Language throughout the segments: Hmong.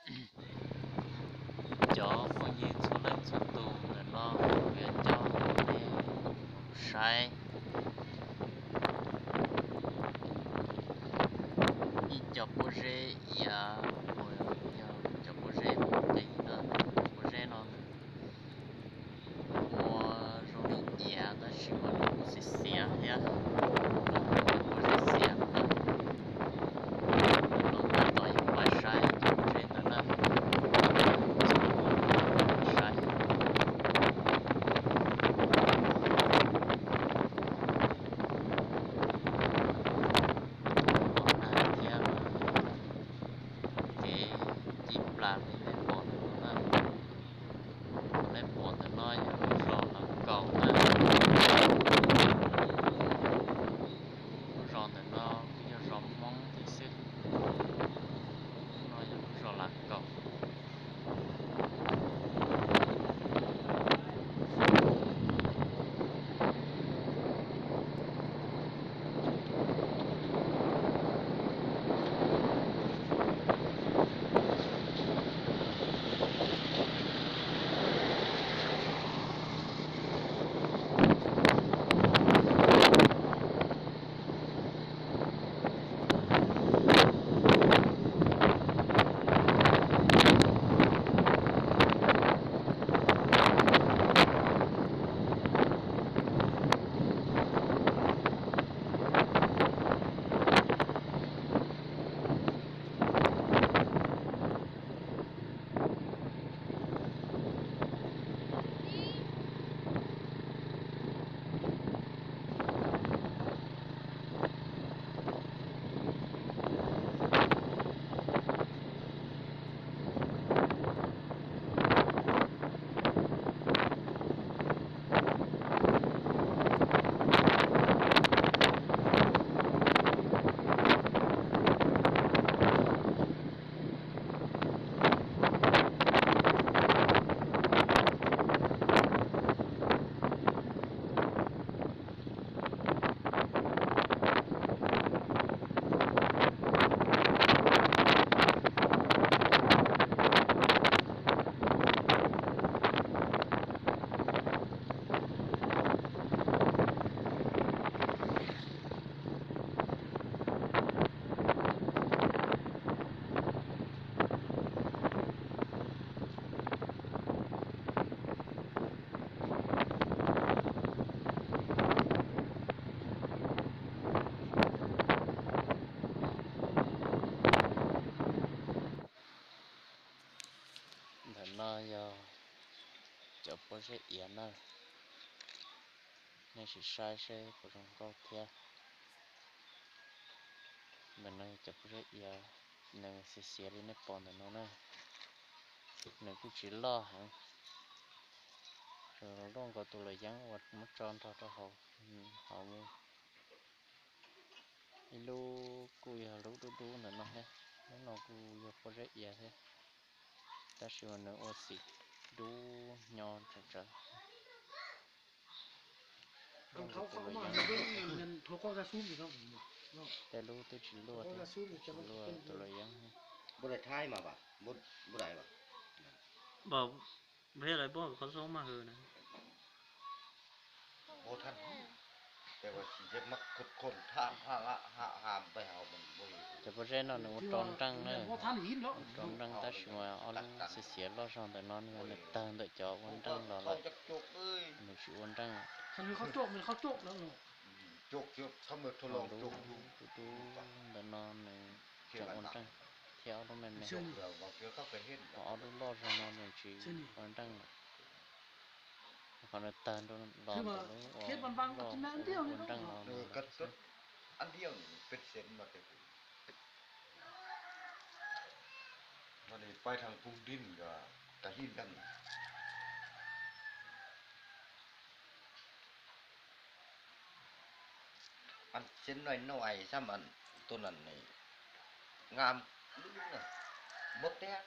Cov phooj ywg txhua leej txhua tus, ntawm no kuv yuav coj nej mus saib ib co pob zeb iav uas yog cov pob zeb mus qis na. Pob zeb no nws ua zoo li iav tab sis mas nws kuj xiav xiav thiab, pob zeb xiav na. Los tab tom yuav pab saib cov pob zeb ntawd na. Saib thiab, kev ci plas li nej pom ntawm no na. Li nej pom ntawm no yog lub zos Lav Kaus na. Lub zos ntawm no kuj yog zos Hmoob thiab xwb. No yog lub zos Lav Kaus. Ntawm no yog cov pob zeb iav na, nej sim saib seb puas zoo nkauj thiab. Ntawm no yog cov pob zeb iav, nws xiav xiav li nej pom ntawm no na. Nws kuj tsis loj heev, luaj nkaus tus luam yeeb uas muab tso nrog rau hauv, hauv mus. Ib lub kuj yog lub dub dub ntawm no thiab, lub no kuj yog pob zeb iav thiab, tab sis mas nws ua xim dub nyo tsawv tsawv. Tej lub twb tsis luaj thiab, tsis luaj tus luam yeeb. Cov pob zeb no nws ua rau nreej na, ua rau nreej tab sis mas ob lub xiav xiav loj zog ntawm no nws tawg ntawm cov ua nreej los lawm, nws tsis ua nreej. Lub dub dub ntawm no nws tseem ua nreej, thiab ob lub me me, ho ob lub loj zog no nws tsis ua nreej lawm. Qhov nws tawg nrau los ntawm lub loj ua nreej los xwb. Xeb no no ais xab mas tus no ngam lub na, muab tiag,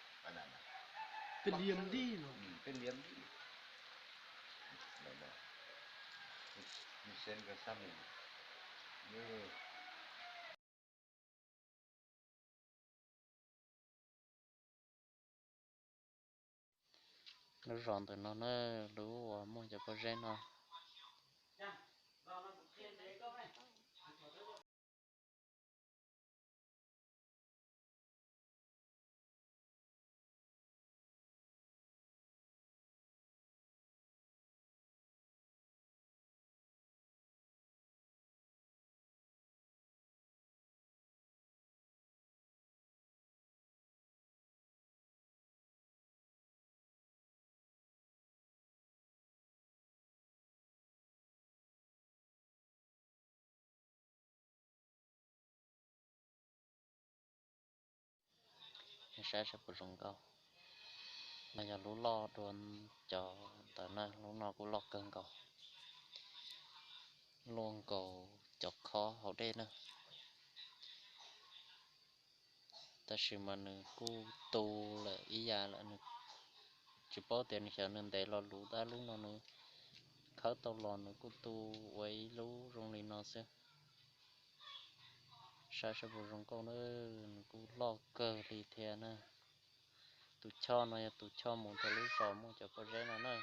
peb liam li, peb liam li. Xeb ko xab mas Lub zos ntawm no na, lub uas muaj cov pob zeb no. Saib saib puas zoo nkauj. No yog lub loj dua cov ntawd na, lub no kuj loj kawg nkaus, luaj nkaus cov khob hauv dej na. Tab sis mas nws kuj tu lawm ib yam lawm, nws tsis paub tias nws xyov nws ntev los luv tab lub no nws khawb tau los nws kuj tu ua ib lub zoo li no xwb. Saib saib puas zoo nkauj na, nws kuj loj kawg li thiab na. Tus choj no yog tus choj mus rau lub zos muaj cov pob zeb no na.